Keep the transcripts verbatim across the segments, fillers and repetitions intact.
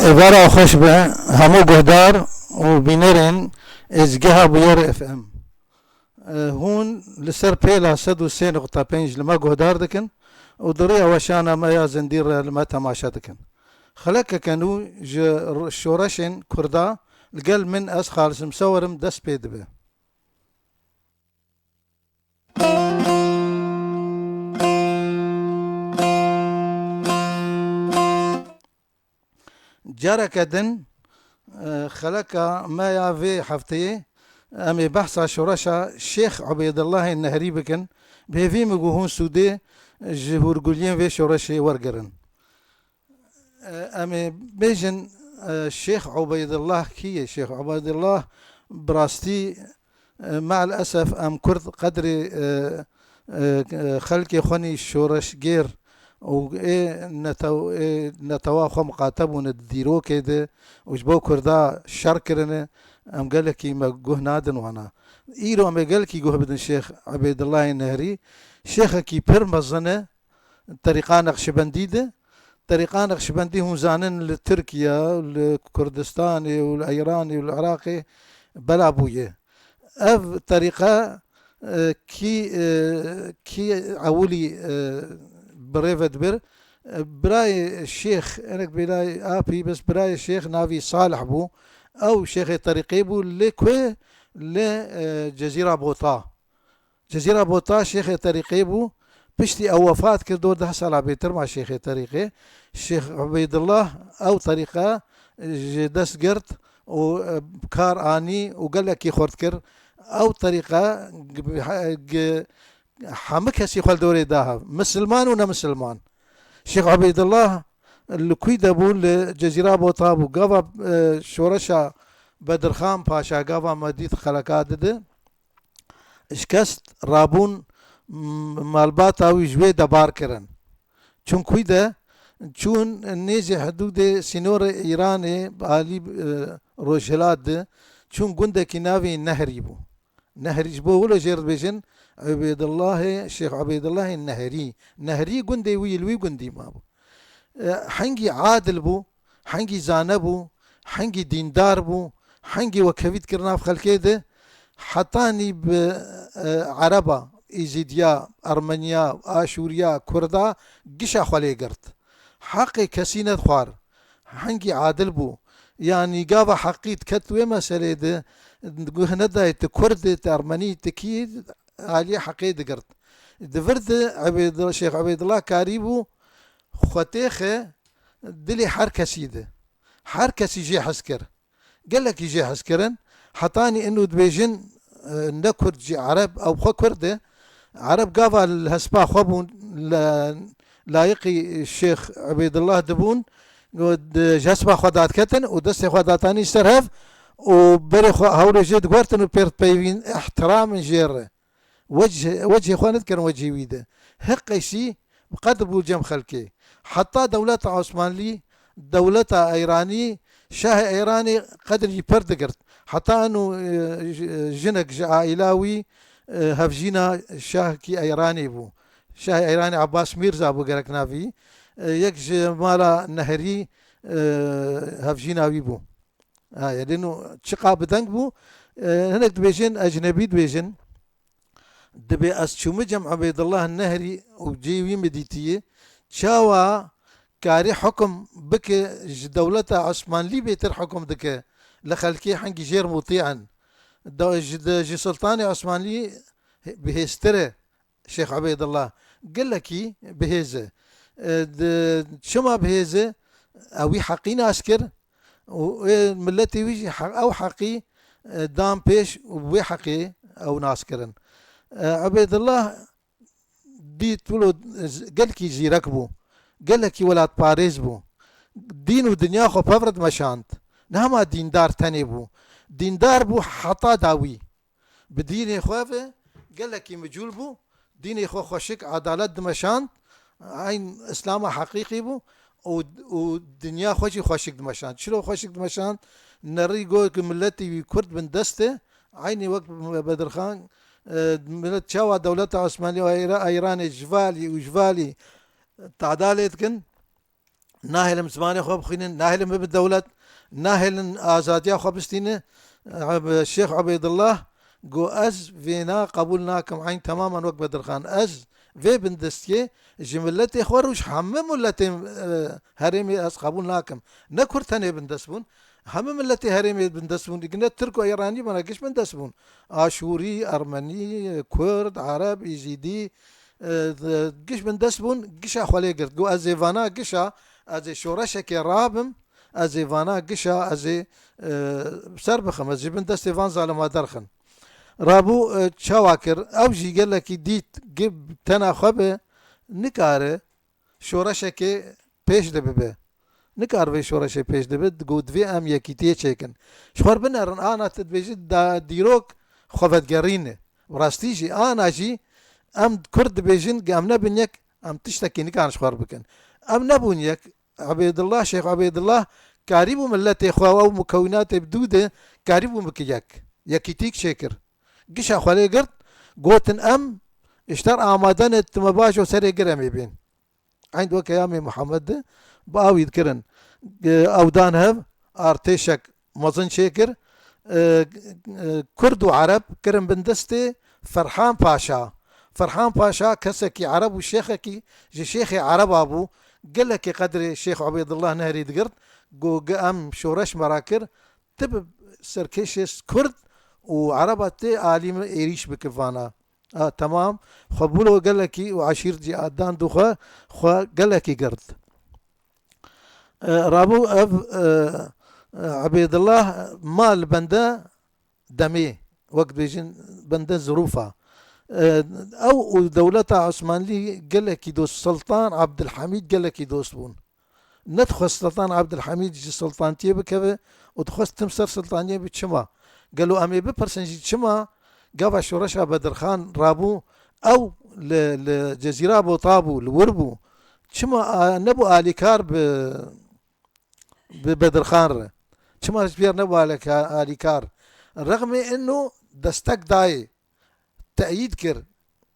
Êvara xweş be hemû guhdar û bînerên êzgeha Bûyer F M. E, hûn li ser pêla sed û sê nokta pênc li me guhdar dikin û di rêya weşana me ya zindî re li me temaşe dikin. Xelekeke nû ji r-, şoreşên Kurda li gel min ez Xalis Misewer im dest pê dibe. Careke din, e, xeleka me ya vê hefteyê, em ê behsa şoreşa Şêx Ubeydillahê Nehrî bikin. Bi hêvî min ku hûn sûdê ji hûrguliyên vê şoreşê wergirin. E, em ê bêjin, e, Şêx Ubeydillah kî ye? Şêx Ubeydillah bi rastî, e, me'el esef em Kurd qedrê, e, e, e, xelkê xwe nî şoreşgêr û ê netew-, ê netewa xwe miqate bûne di dîrokê de û ji bo Kurda şer kirine, em gelekî me guh nadin wana. Îro em ê gelekî guh bidin Şêx Ubeydillahê Nehrî. Şêxekî pir mezin e, terîqa Neqşibendî de. Terîqa Neqşibendî hûn zanin li Tirkiye, li Kurdistanê û li Îranê û li Iraqê bela bûye. Ev terîqa, e, kî, e, kî ewilî, e, bi rê ve dibir? E, birayê şêx, hinek bêlayê apî, bes birayê şêx navî Salih bû. Ew şêxê terîqê bû, li ku? Li, e, Cezîra Bota. Cezîra Bota şêxê terîqê bû. Piştî ew wefat kir, dor deh sala bêtir ma şêxê terîqê. Şêx Ubeydullah ew terîqe ji dest girt û, e, kar anî û gelekî xurt kir. Ew terîqe g-, g-, hemû kesî xwe li dorê da hev, misilman û nemisilman. Şêx Ubeydullah li kûy de bû, li Cezîra Bota bû. Gava, e, şoreşa Bedirxan Paşa, gava me dît xeleka dide. Şikest rabûn, m-, malbata wî ji wê de bar kirin. Çûn kûy de, çûn nêzî hidûdê sînorê Îranê, alî, e, rojhilat de, çûn gundekî navê Nehrî bû. Nehrî ji bo wilo jê re dibêjin Ubêdullahê, Şêx Ubêdullahê Nehrî. Nehrî gundê wî, li wî gundî mabû. E, hengî adil bû, hengî zane bû, hengî dîndar bû, hengî wekhevî dikir nav xelkê de, hetanî bi, e, Ereba, Îzîdiya, Ermeniya, Aşûriya, Kurda gişa xwe lê girt. Heqê kesî nedixwar. Hengî adil bû. Yanî gava heqî diket wê meselê de, guh nedayê tu Kurd î, tu Ermenî, tu kî, aliyê heqê digirt. Di vir de Ebêdil-, Şêx Ebêdillah karîbû xwe têxe dilê her kesî de. Her kesî jê hez kir. Gelekî jê hez kirin. Hetanî ino dibêjin, e, ne Kurd jî Ereb, ew xwe Kurd e. Ereb gava li hespa xwe bûn, la-, layiqî Şêx Ebêdillah dibûn, di, ji hespa xwe dadiketin û destê xwe datanî ser hev û berê xwe hewlê jê diguhertin û pêr dipeyivîn, ihtiram in jê re. Wec-, wecihê xwe nedikirin wecihê wî de. Hiqeşî bi qed bû cem xelkê. Heta dewleta Osmanlî, dewleta Eyranî, şahê Eyranê qedrî pir digirt. Heta eno, e, j-, jinek ji aîla wî, e, hevjîna şahkî Eyranê bû. Şahê Eyranê Abbas Mîrza bû gerek navî. E, yek ji mala Nehrî, e, hevjîna wî bû. Ha, yanî no çiqa bi deng bû. E, hinek dibêjin, ecnebî dibêjin. Dibê ez çûme cem Ubeydullah Nehrî û cihê wî min dîtiye, çawa karî hukum bike ji dewleta Osmanlî bêtir hukum dike, li xelkê hengî jêr mutî in. Da-, ji de-, ji Sultanê Osmanlî bihêztir e Şêx Ubeydullah. Gelekî bihêz e. E, di, çima bihêz e? Ew wî heqî nas kir û ê miletê wî jî he-, ew heqî, e, dan pêş û wê heqê ew nas kirin. E, Ubeydullah dît wilo z-, gelkî zîrek bû, gelekî welatparêz bû. Dîn û dinya xwe pev re dimeşand. Ne hema dîndar tenê bû. Dîndar bû heta dawî. Bi dînê xwe ve gelekî micûl bû. Dînê xwe xweşik, edalet dimeşand. Eyn Îslama heqîqî bû û, û dinya xwe jî xweşik dimeşand. Çilo xweşik dimeşand? Nerî got ku miletî wî Kurd bin dest e. Eynî wek Bedirxan, e, milet çawa dewleta Osmanlî û Eyra-, Eyranê ji valî û ji valî tadalê dikin. nahêlin zimanê xwe bixwînin, nahêlin bibin dewlet, nahêlin azadiya xwe bistînin. Eb-, Şêx Ubeydullah got, ez vêna qebûl nakim, eyn temamen wek Bedirxan. Ez vê bindestiyê ji miletê xwe rû ji hemû miletên, e, herêmê ez qebûl nakim. Ne Kurd tenê bindest bûn, hemû miletê herêmê bindest bûn. Digine Tirk û Îranî bana giş bindest bûn. Aşûrî, Ermenî, Kurd, Ereb, Îzîdî, e, de, giş bindest bûn, gişa xwe lê girt. Got, ez ê vana gişa, ez ê şoreşekê rabim, ez ê vana gişa, ez ê, e, ser bixim, ez ji bin destê van zalima derxim. Rabû, e, çawa kir? Ew jî gelekî dît, gi tena xwe be, nikare şoreşekê pêş de bibe. Nikar vê şoreşê pêş de be, got, divê em yekîtiyê çêkin. Ji xwe binerin, ana tu dibêjî da dîrok xwe vedgerîne. Rastî jî, ana jî em Kurd dibêjin, em nebin yek, em tiştekî nikarin ji xwe bikin. Em nebûn yek, Ubeydullah, Şêx Ubeydullah karîbû miletê xwe û ew mukewînatê bi dû de karîbû bike yek. Yekîtîk çêkir. Gişa xwe lê girt, gotin, em ji te re amade ne, tu me bajo serê gir em ê bên. Eyn weke ya Mê Muhammed de bi awî dikirin. Ew dan hev artêşek mezin çêkir. E, e, Kurd û Ereb kirin bin destê Ferhan Paşa. Ferhan Paşa kesekî Ereb û şêxekî ji şêxê Ereba bû. Gelekî qedrê Şêx Ubeydullah Nehrî digirt. Got, em şoreş me rakir. Tu bi serkêşê Kurd û Ereba tê alî min êrîş bike vana. A, temam. Xwe bûlo gelekî û eşîr jî adan du xwe, xwe gelekî girt. E, rabû ev, e, e, Ubeydullah ma li bende demê, wek dibêjin bende zirûfa. E, ew û dewleta Osmanlî gelekî dost, Sultan Abdulhamîd gelekî dost bûn. Nedixwest Sultan Abdulhamîd ji sultantiyê bikeve û dixwest tim ser sultaniyê bi çima? Gelo em ê bipirsin jî çima gava şoreşa Bedirxan rabû ew li, li Cezîra Bota bû, li wir bû. Çima a, nebû alîkar bi, bi Bedirxan re? Çima ji bîr nebû alîka-, alîkar? Rexmê ino destek dayê. Teyîd kir,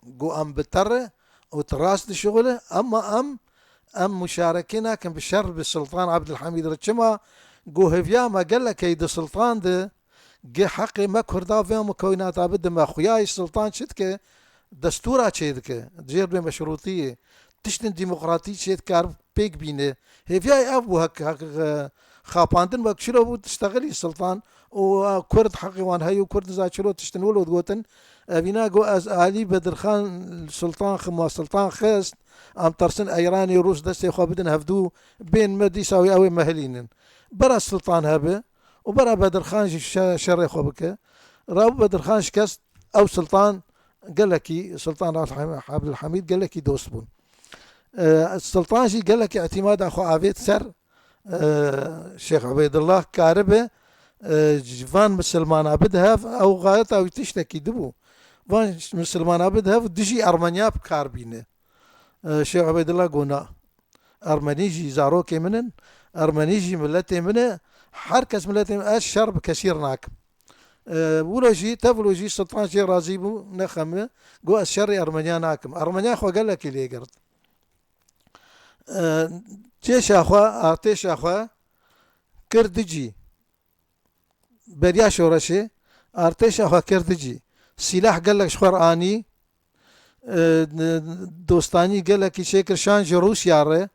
got, em bi te re û tu rast dişixule, ema em, em muşarekê nakin bi şer bi Sultan Abdulhamîd re. Çima? Got, hêviya me gelek heye di Sultan de, gi heqê me Kurda vê mukewînata bidime. Xuya yî Sultan çi dike? Destûra çêdike, jêr bê meşrûtiyê. Tiştên demokratî çêdikar pêk bîne. Hêviya yî ev bû, hek, hek, e, xapandin wek çilo bû, diştexilî Sultan û, e, Kurd heqê wan heye û Kurd niza çilo tiştin wilo digotin. Evîna got, ez alî Bedirxan Sultan xima, Sultan xist, em tersin Eyranê Rûs destê xwe bidin hevdû, bên me dîsa wê ew ê me hilînin. Bera Sultan hebe û bera Bedirxan jî şe-, şerê xwe bike. Rabû Bedirxan şikest, ew Sultan gelekî, Sultan Abdulhamîd gelekî dost bûn. E, Sultan jî gelekî îtîmada xwe avêt ser, e, Şêx Ubeydullah karibe, e, ji van misilmana bide hev, ew xayeta wî tiştekî dibû. Van misilmana bide hev, dijî Ermeniya bi kar bîne. E, Şêx Ubeydullah got, na. Ermenî jî zarokê min in, Ermenî jî miletê min e, her kes miletê min, ez şer bi kesî re nakim. E, wilo jî, tevlo jî Sultan jê razî bû, nexeme, got, ez şerê Ermeniya nakim. Ermeniya xwe gelekî lê girt. E, cêşa xwe, artêşa xwe kir dicî. Beriya şoreşê, artêşa xwe kir dicî. Sîlah gelek ji xwe re anî. E, dostanî gelekî çêkir, şan ji Rûsya re.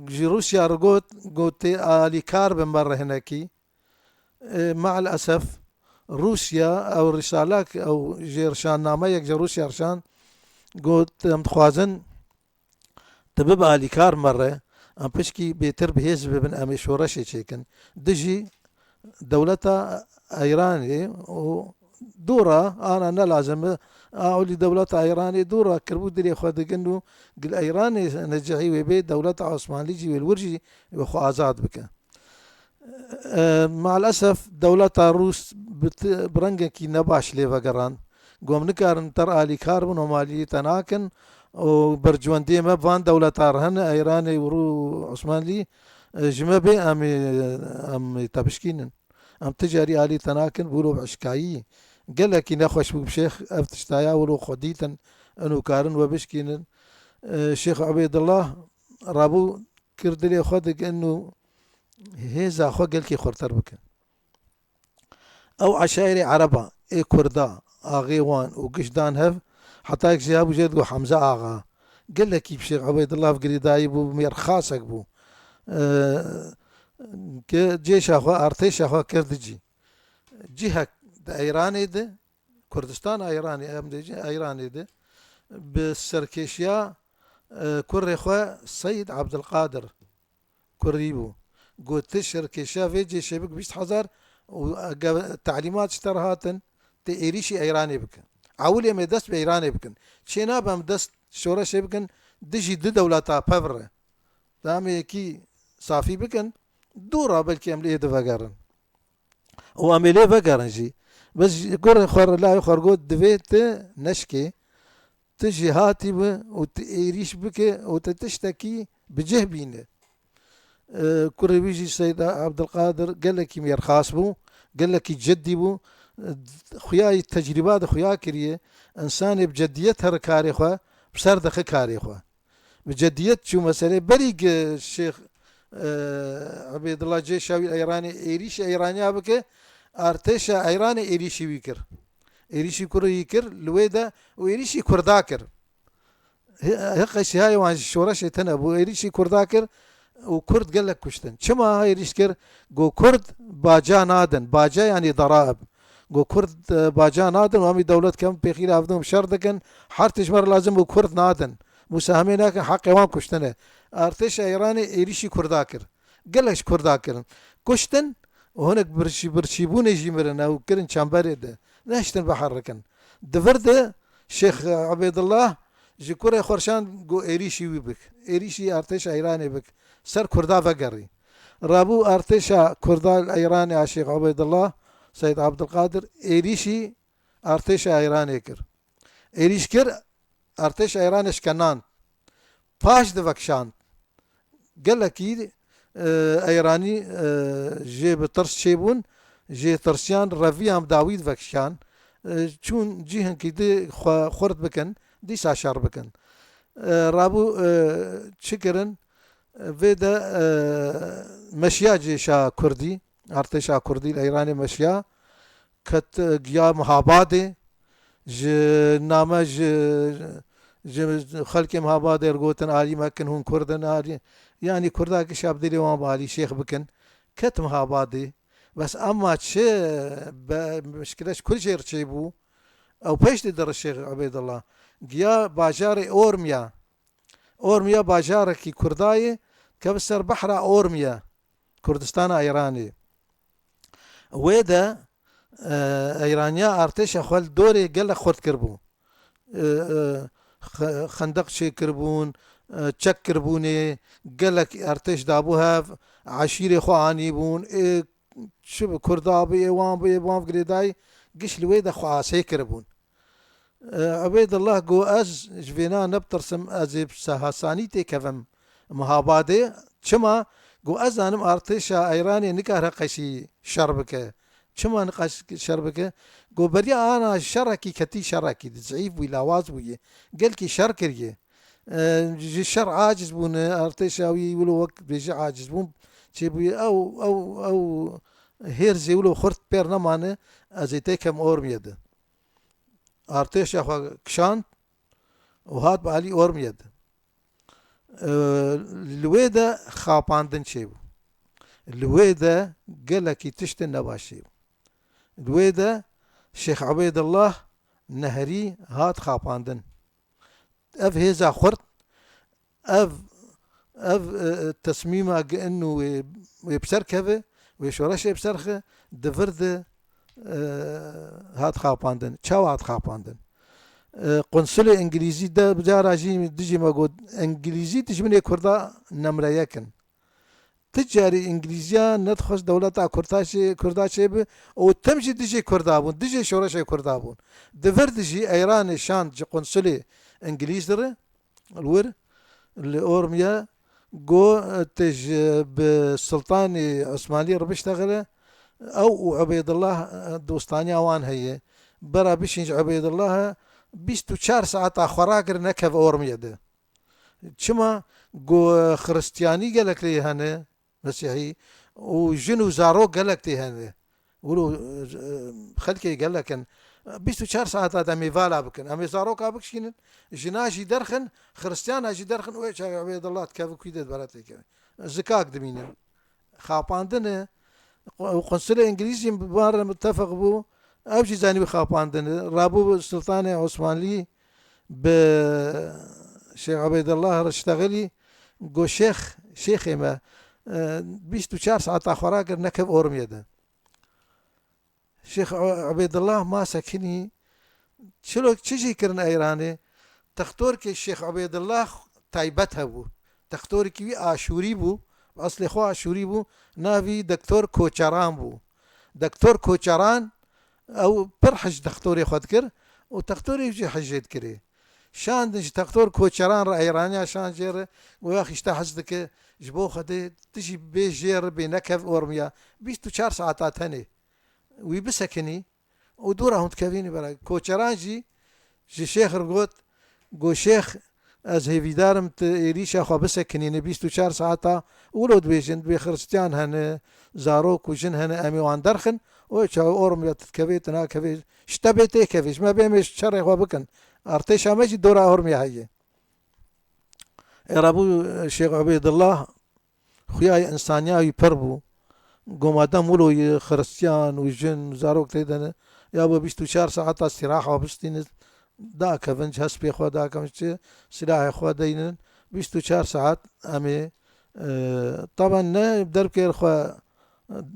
Ji Rûsya re got, got, tê alîkar bin me re hinekî. E, me'el esef, Rûsya, ew risalek, ew jê rişan, nameyek ji Rûsya rişan, got, em dixwazin tu bibe alîkar me re, em pişkî bêtir bi hêz bibin, em ê şoreşê çêkin. Dijî dewleta Eyranê û dûra, ana ne lazim e, a olî dewleta Eyranê dûra kiribû dilê xwe digin û gil Eyranê necihî wê bê, dewleta Osmanlî jî wê li wir jî wê xwe azad bike. E, maalesef dewleta Rûs bi ti-, bi rengekî nebaş lê vegeran. Got, em nikarin te re alîkar bin, em alî te nakin û bercwendiyê me van dewleta re hene, Eyranê û Rû-, Osmanlî, e, ji me bê em ê, em ê te bişkînin. Em ti carî alî te nakin, wilo bi eşkayî gelekî nexweş bû bi şêx ev tiştaya, wilo xwe dîtin, ino karin we bişkînin. E, Şêx Ubeydullah rabû kir dilê xwe dikin û hêza xwe gelkî xurtir bikin. Ew eşairê Ereba, ê Kurda, axê wan û giş dan hev, heta yek jê hebû jê digot Hemze Axa. Gelekî bi Şêx Ubeydullah girêdayî bû, mêrxasek bû. Eee, ke cêşa xwe, artêşa xwe kir dicî. Cihek di Eyranê de, Kurdistana Eyranê, em dê jî Eyranê de, bi serkêşiya, eee, kurê xwe Seyîd Abdilqadir, kurî bû. Got, "Tu şerkêşiya vê cêşê bik bîst hezar û ge-, telîmat ji te re hatin, tu êrîşî Eyranê bike. Ewilê me dest bi Eyranê bikin. Çê nabe em dest şoreşê bikin, dijî du dewleta pev re. Da em ê yekî safî bikin, dû re belkî em li êdî vegerin. Û em ê lê vegerin jî." Bes ji kurê xwe re, layê xwe re got, "Divê tu neşkê, tu jêhatî bi û tu êrîş bike û tu tiştekî bi cih bîne." E, kurê wî jî Seyd Abdulkadir gelekî mêrxas bû, gelekî ciddî bû. E, xuya yî tecrîba de xuya kiriye. Însanê bi ceddiyet here karê xwe, bi ser dixe karê xwe. Bi ceddiyet çû meselê. Berî ki Şêx, e, Ubeydullah cêşa wî Eyranê êrîşî Eyraniya bike, artêşa Eyranê êrîşî wî kir. Êrîşî kurê wî kir, li wê de û êrîşî Kurda kir. Hi-, hiqê sîhayê wan ji şoreşê tune bû. Êrîşî Kurda kir û Kurd gelek kuştin. Çima êrîş kir? Got, Kurd baca nadin. Baca yanî deraib. Got, Kurd, e, baca nadin û em ê dewlet kem pêxî re hevdin şer dikin. Her tişt me re lazim û Kurd nadin. Musahemê nakin, heqê wan kuştin e. Artêşa Îranê êrîşî Kurda kir. Gelek ji Kurda kirin. Kuştin û hinek birçî-, birçîbûnê jî mirin ew kirin çemberê de. Nehiştin biherikin. Di vir de Şêx Ubeydullah ji kurê xwe re şand, got êrîşî wî bik. Êrîşî artêşa Îranê bik. Ser Kurda vegerî. Rabû artêşa Kurda li Îranê a Şêx Ubeydullah, Seyd Abdulkadir, êrîşî artêşa Îranê kir. Êrîş kir, artêşa Îranê şkenand. Paş de vekişand. Gelekî, e, Eyranî, e, jê bi tirs çêbûn, jê tirsiyan, reviyan bi dawî vekişan. E, çûn cîhinkî di xwe xurt bikin, dîsa şer bikin. E, rabû, e, çi kirin? E, vê de, e, meşiya cêşa Kurdî, artêşa Kurdî li Eyranê meşiya, ket, e, giya Mihabadê, ji name ji, ji xelkê Mihabadê re gotin, alî me kin, hûn Kurd in, alî, yanî Kurda giş bi dilê wan bi alî şêx bikin. Ket Mihabadê. Bes ema çi be, mişkile ji ku jê re çêbû? Ew pêş de dire Şêx Ubeydullah. Giya bajarê Ormiya. Ormiya bajarekî Kurda ye, keve ser behra Ormiye, Kurdistana Îranê. Wê de, e, Eyraniya artêşa xwe li dorê gelek xurt kiribû. E, e, xe-, xendeq çêkiribûn, e, çek kiribûnê, gelek artêş dabû hev, eşîrê xwe anîbûn, ê çi bi Kurda bi, ê wan bi, ê wan bi girêdayî, giş li wê de xwe asê kiribûn. E, Ubeydullah got, ez ji vêna nebitirsim, ez ê bi se-, hesanî têkevim Mihabadê. Çima? Got, ez zanim artêşa Eyranê nikare qeşî şer bike. Çima niqaş şer bike? Got, beriya ana şerekî ketî şerekî di, zeîf bûyî, lawaz bûyî. Gelkî şer kiriye. E, ji şer aciz bûne, artêşa wî wilo wek bêje aciz bûn. Çêbûye ew, ew, ew hêr zê wilo xurt pêr nemane, ez ê têkem Ormiye de. Artêşa xwe kişand û hat bi alî Ormiye de. Ee, li wê de xapandin çêbû. Li wê de gelekî tiştên nebaş çêbû. Li wê de Şêx Ubeydullah Nehrî hat xapandin. Ev hêza xurt, ev, ev, e, e, tesmîma gi inu wê, wê bi ser keve, wê şoreşê bi ser xe, di vir de, e, hat xapandin. Çawa hat xapandin? E, qunsulê Îngilîzî de cara jî dijî me got, Îngilîzî dijminê Kurda nemre yek in. Ti carî Îngilîziya nedixwest dewleta Kurda çê, Kurda çêbi û tim jî dijî Kurda bûn, dijî şoreşê Kurda bûn. Di vir dijî Eyranê şand ji qunsulê Îngilîz re, li wir, li Ormiye, got, tu ji bi Sultanê Osmanlî re biştexile, ew û Ubeydullah, e, dostaniya wan heye. Bera bişîn ji Ubeydullah, bîst û çar saeta xwe rakir nekeve Ormiye de. Çima? Go, e, Xiristiyanî gelek lê hene, Mesîhî, û jin û zarok gelek tê hene. Wilo, e, xelkê gelek in. Bîst û çar saeta de em ê vala bikin. Em ê zaroka bikişînin, jina jî derxin, Xiristiyana jî derxin, wê çaxê Ubeydullah dikeve kuyê de dibere têkeve. Zikak dimînin. Xapandine, qu-, qunsulê Îngilîz jî bi wan re mitefiq bû, ew jî zanî wî xapandine. Rabû Sultanê Osmanlî bi Şêx Ubeydullah re ştexilî, got, Şêx, şêxê me, e, bîst û çar saeta xwe rakir, nekev Ormiye de. Şêx U-, Ubeydullah ma sekinî, çilo çi jî kirin Eyranê, textorkê Şêx Ubeydullah taybet hebû. Textorkî wî Aşûrî bû, eslê xwe Aşûrî bû, navî Doktor Koçeran bû. Doktor Koçeran, ew pir hij textorê xwe dikir û textorê jî hijê dikirê. Şandin ji textor Koçeran re Eyraniya şan jê re, got, ya xî, ji te hez dike, ji bo Xwedê tu jî bê jê re, bê nekev Ormiya. Bîst û çar saeta tenê wî bisekinî û dora hûn dikevînî bera. Koçeran jî ji şêx re got, got, Şêx, ez hêvîdar im tu êrîşa xwe bisekinînî bîst û çar saeta, wilo dibêjin, dibê Xiristiyan hene, zarok û jin hene, em ê wan derxin, û çawa Ormiya tu dikevê, tu nakevê, ji te bê têkevê, ji me bê, em ê şerê xwe bikin. Artêşa me jî dora Ormiya heye. Ê rabû Şêx Ubeydullah, xuya yê însaniya wî pir bû. Go madem wilo yê Xiristiyan û jin û zarok tê de ne, ya bo bîst û çar saeta îstîraha bistînin, dakevin, ji hespê xwe dakevin, ji silahê xwe deynin, bîst û çar saet em ê, e, taban ne derbkê xwe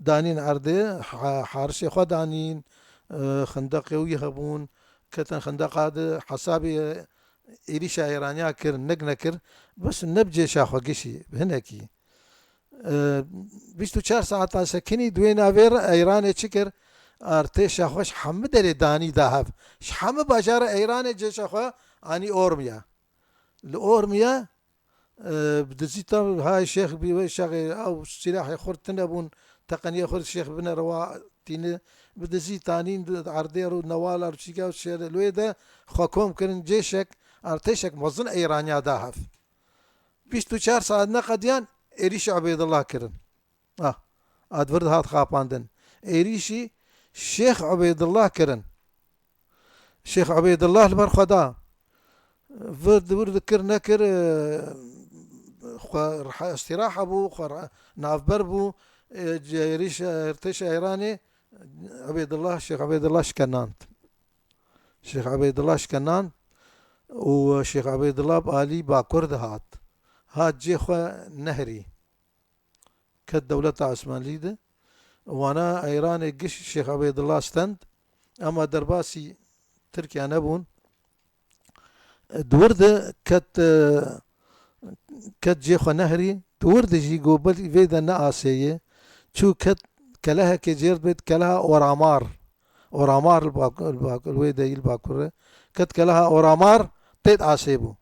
danîn erdê, ha-, harişê xwe danîn, e, xindeqê wî hebûn, ketin xindeqa de hesabê êrîşa Îraniya kir, nik nekir, bes ne bi cêşa xwe gişî, bi hinekî. E, bîst û çar saeta sekinî, di wê navê re Îranê çi kir? Artêşa xwe ji hemû derê danî da hev. Ji hemû bajara Îranê cêşa xwe anî Ormiya. Li Ormiya, e, bi dizî tam hay şêx bî wê şexê ew silahê xurt tune bûn, teqeniyê xurt şêx bine rewa tîni, bi dizî tanîn erdê û newala û çîka û şêre li wê de xwe kom kirin cêşek, artêşek mezin Îraniya da hev. Bîst û çar saet neqediyan êrîşî Ubeydullah kirin. Ah, a di vir de hat xapandin. Êrîşî Şêx Ubeydullah kirin. Şêx Ubeydullah li ber xwe da. Vir di wir dikir nekir, e, xwe reha-, îstîraha bû, xwe re-, navber bû, e, êrîş, e, artêşa Îranê Ubeydullah, Şêx Ubeydullah şikenand. Şêx Ubeydullah şikenand û Şêx Ubeydullah bi alî bakur dihat. Hat cê xwe nehrî. Ket dewleta Osmanlî de. Wana Îranê giş Şêx Ubeydullah stend. Ema derbasî Tirkiye nebûn. Di wir de ket, e, ket cê xwe nehrî. Di wir de jî go belkî vê de ne asê ye. Çû ket kelehekê cêr bêt, keleha Oramar. Oramar li bak-, li bak-, li wê de yî li bakur e. Ket keleha Oramar têt asê bû.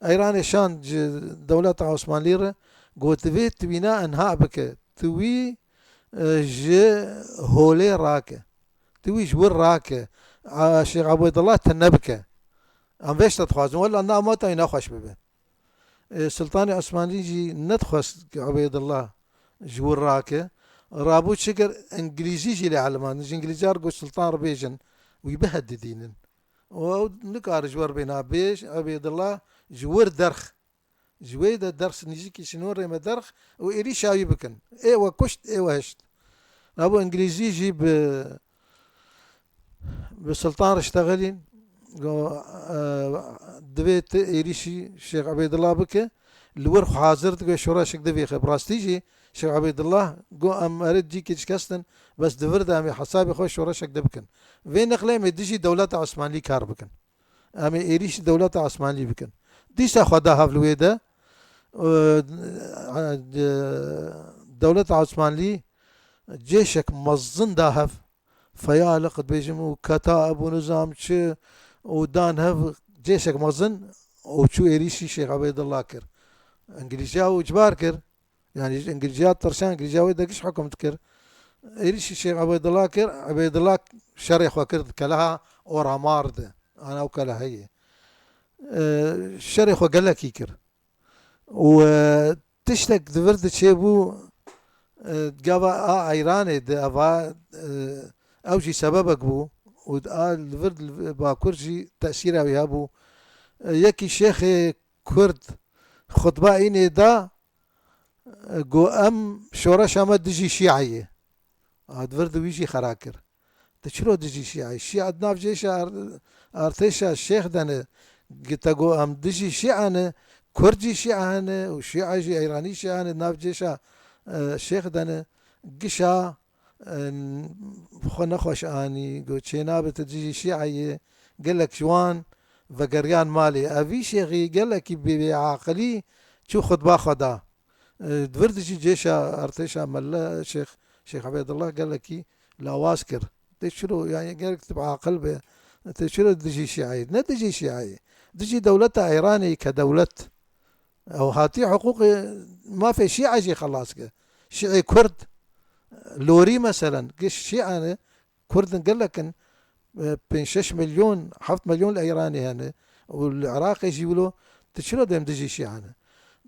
Îranê şan ji dewleta Osmanlî re got, divê tu wîna inha bike. Tu wî, e, ji holê rake. Tu wî ji wir rake. A, Şêx Ubeydullah tune bike. Em vê tişta dixwazin. Wela na mata wî nexweş bibe. E, Sultanê Osmanlî jî nedixwest ki Ubeydullah ji wir rake. Rabû çi kir? Îngilîzî jî lê elimandin. Ji Îngilîza re got Sultan re bêjin. Wî bihedidînin. Û ew nikare ji wir bêna bêj, Ubeydullah ji wir derx. Ji wê de derx nîzîkî sînorê me derx û êrîşa wî bikin. Ê we kuşt, ê we hişt. Nabo Îngilîzî jî bi, bi Sultan re ştexilîn. Go, e, divê tu êrîşî Şêx Ubeydullah bike. Li wir xwe hazir dike şoreşek divê xe. Bi rastî jî Şêx Ubeydullah go em ere cîkê şikestin. Bes di vir de em ê hesabê xwe şoreşek dibikin. Vê neqlê em ê dijî dewleta Osmanlî kar bikin. Em ê êrîşî dewleta Osmanlî bikin. Dîsa xwe da hev li wê de, e, e, dewleta Osmanlî cêşek mezin da hev. Feyaliq dibêjim û keta ebû nizam çi û dan hev cêşek mezin û çû êrîşî Şêx Ubeydullah kir. Îngilîziya û icbar kir. Yani ji Îngilîziya tirsan, Îngilîziya wê de giş hukm dikir. Êrîşî Şêx Ubeydullah kir, Ubeydullah şerê xwe kir di keleha Oramar de. Ana ew kelehe ye. E, şerê xwe gelekî kir. Û, e, tiştek di vir de çêbû, e, gava a Eyranê de eva, e, ew jî sebebek bû û a li vir li Bakur jî tesîra wî hebû. E, yekî şêxê Kurd xutba înê da, e, got, "Em şoreşa me dijî Şîa ye." A di vir de wî jî xera kir. Di çiro dijî Şîa ye? Şîa di nav cêşa ar-, artêşa şêx de ne. Gi te got, "Em dijî Şîa ne." Kurd jî Şîa hene û Şîa jî, Eyranî Şîa ne, di nav cêşa, e, şêx de ne. Gişa, e, xwe nexweş anî, got, "Çênabe, tu dijî Şîa ye." Gelek ji wan vegeriyan malê. Ev vî şêxî gelekî bê, bêaqilî çû xutba xwe da. E, di vir dijî cêşa artêşa mele Şêx, Şêx Ebedullah gelekî lawaz kir. Tê çiro, yani gerek tu bi aqil be. Tê çiro dijî Şîayê? Ne dijî Şîayê. Dijî dewleta Îranê ke dewlet. Ew hatî hiqûqê mafê Şîa jî xelas kir. Şîê Kurd, Lorî meselen, giş Şîa ne, Kurd in gelek in, e, pênc şeş milyon, heft milyon li Îranê hene û li Iraqê jî wilo, tu çira dem dijî Şîa ne?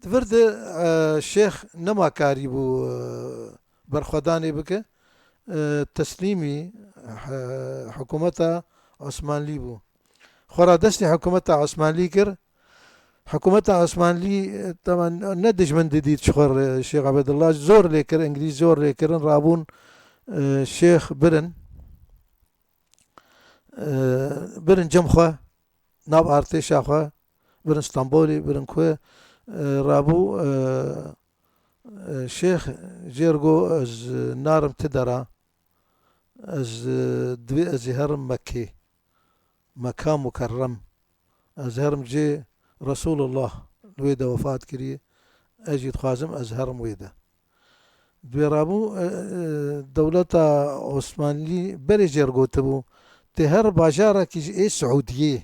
Di vir de, e, şêx nema karîbû, e, berxwedanê bike, e, teslîmî, e, hikûmeta Osmanlî bû. Xwe radestî hikûmeta Osmanlî kir. Hikûmeta Osmanlî, e, taban ne dijmin didît ji xwe re, Şêx Ebedullah zor lê kir, Îngilîz zor lê kirin, rabûn, e, şêx birin, e, birin cem xwe, nav artêşa xwe, birin Stenbolê, birin ku, e, rabû, e, e, şêx jê re got, "Ez narim ti dera, ez, e, divê ez ê herim Mekkê." Meka Mukerrem. Ez herim cê Resulullah li wê de wefat kiriye. Ez jî dixwazim ez herim wê de. Di wê rabû, e, e, dewleta Osmanlî berê jê re gotibû, tê her bajarekî ji ê Siûdiyê.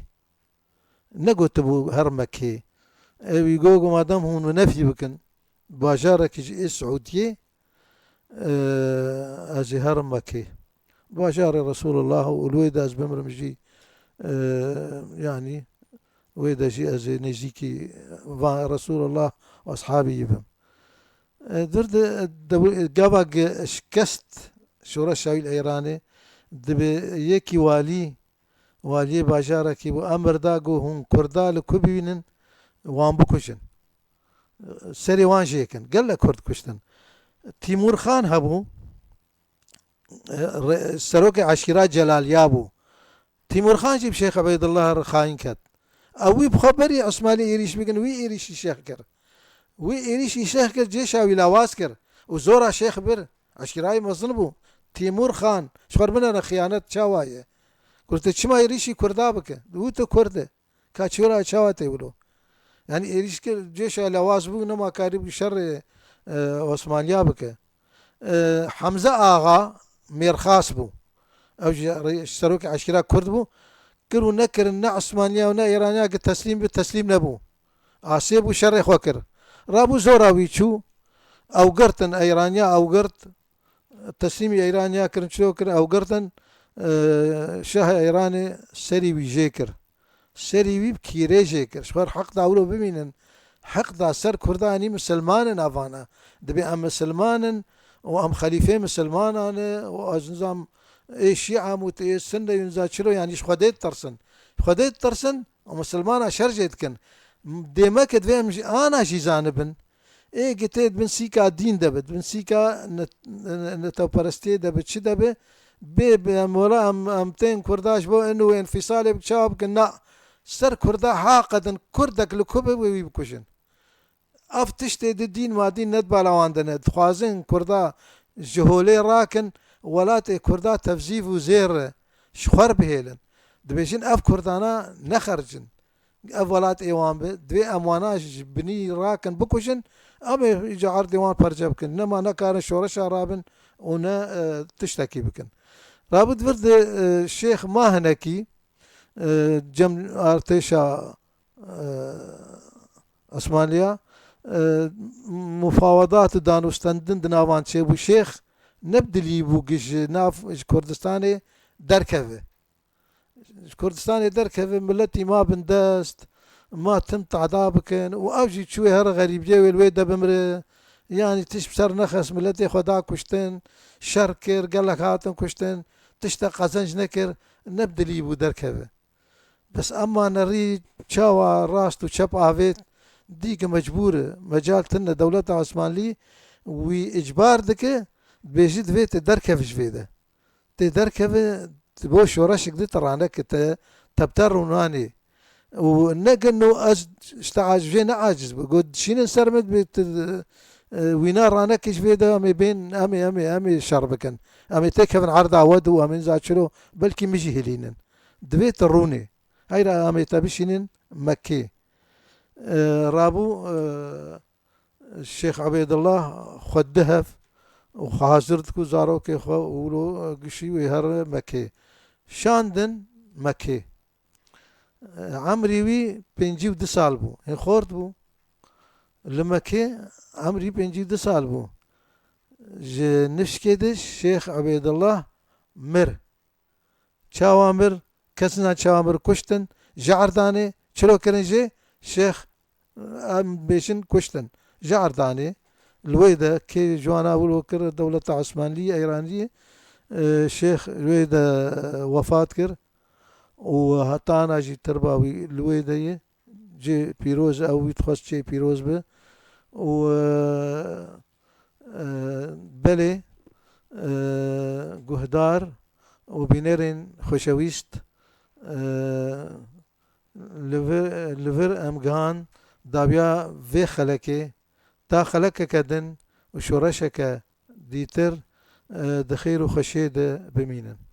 Negotibû her Mekkê. Ew î got, got, "Madem hûn min nefî bikin, bajarekî ji ê Siûdiyê, e, ez ê herim Mekkê. Bajarê Resulullah û li wê de ez bimrim jî, e, yanî wê de jî ez ê nêzîkî van Resulullah û eshabî bim." E, dir de, de, gava ge şikest şoreşa wî li Îranê, dibe yekî walî, waliyê bajarekî bû, emir da, got, "Hûn Kurda li ku bibînin, wan bikujin. Serê wan jêkin." Gelek Kurd kuştin. Tîmûr Xan hebû, re-, serokê eşîra Celaliya bû. Tîmûr Xan jî bi Şêx Ebeydullah re xayîn ket. Ew wî bi xwe berî Osmanlî êrîş bikin, wî êrîşî şêx kir. Wî êrîşî şêx kir, cêşa wî lawaz kir û zora şêx bir. Eşîrayê mezin bû. Tîmûr Xan, ji xwe re binêre xiyanet çawa ye. Got, "Tu çima êrîşî Kurda bike? Wî tu Kurd e." Ka çi wira çawa tê wilo? Yani êrîş kir, cêşa lawaz bû, nema karîbû şerê, e, Osmaniya bike. E, Hemze Axa Mêrxas bû. Ew jî rê-, serokê eşkera Kurd bû. Kir û nekirin, ne Osmaniya û ne Îraniya ki teslîm bi, teslîm nebû. Asê bû, şerê xwe kir. Rabû zora wî çû. Ew girtin, Îraniya ew girt. Teslîmî Îraniya kirin, çilo kirin, ew girtin, e, şahê Îranê serî wî jê kir. Serî wî bi kîrê jê kir. Ji xwe heq da wilo bimînin. Heq da ser Kurda, yanî misilman in avana. Dibê em misilman in û em xelîfê misilmanan e û ez nizam ê şîa em û ê sunne û niza çilo, yanî ji Xwedê ditirsin. Ji Xwedê ditirsin û misilmana şer jê dikin. Dêmeke divê em jî ana jî zanibin. Ê gitê di bin sîka dîn de be, di bin sîka ne-, ne-, netewperestiyê de be, çi de be, bê, bê em wela em, em tên Kurda ji bo in û înfîsalê bi çawa bikin? Na, ser Kurda haqedin, Kurdek li ku be wê wî bikujin. Ev tiştê di dîn ma dîn ne di bala wan de ne. Dixwazin Kurda ji holê rakin, welatê Kurda tevzîv û zêr e, ji xwe re bihêlin. Dibêjin ev Kurdana nexercin. Ev welat ê wan be, divê em wana ji binî rakin, bikujin, em ê ji erdê wan perçe bikin. Nema nekarin şoreşa rabin û ne, e, tiştekî bikin. Rabû di vir de, e, şêx ma hinekî, e, cem artêşa, e, Osmaniya, e, mufawedat û danûstendin di navan çêbû. Şêx ne bi dilî bû gi ji nav, ji Kurdistanê derkeve. Ji Kurdistanê derkeve, miletî ma bindest, Ma tim tada bikin û ew jî çûyê here xerîbiyê wê li wê de bimire. Yanî tişt bi ser nexist, miletê xwe da kuştin, şer kir, gelek hatin kuştin, tiştek qezenc nekir, ne bi dilî bû derkeve. Bes ema nerî çawa rast û çep avêt, dî ki mecbûr e. Mecal tune dewleta Osmanlî wî îcbar dike, dibêjî divê te derkeve ji vê de. Tê derkeve, ti bo şoreşek di te raneke te, te bi te rûnanê. Û ne gin û ez ji te aciz, jê ne aciz bi. Got, dişînin ser min bi ti, e, wîna raneke ji vê de, em ê bên, em ê, em ê, em ê şer bikin. Em ê têkevin erda we de û em ê niza çilo, belkî min jî hilînin. Divê te rûnê. Heyra em ê te bişînin Mekkê. E, rabû, e, Şêx Ebêdillah xwe dihev û xwe hazir diku zarokê xwe û lo gişî wê here Mekê. Şandin Mekê. Emrî wî pêncî û du sal bû. Hê xort bû. Li Mekê emrî pêncî û du sal bû. Ji nifşkê de Şêx Ebêdillah mir. Çawa mir, kes nizan çawa mir, kuştin, ji erdanê, çilo kirin jê, şêx, em bêjin kuştin. Ji erdanê, li wê de kê ji wana wilo kir, dewleta Osmanlî, Eyranî, e, şêx li wê de, e, wefat kir û heta ana jî tirba wî li wê de ye. Cê pîroz, ew wî dixwest cê pîroz be. Û, e, e, belê, e, guhdar û bînerên xweşewîst, e, li vir, li vir em gihan dawiya vê xelekê, ta xelekeke din û şoreşeke dîtir, e, di xêr û xweşiyê de bimînin.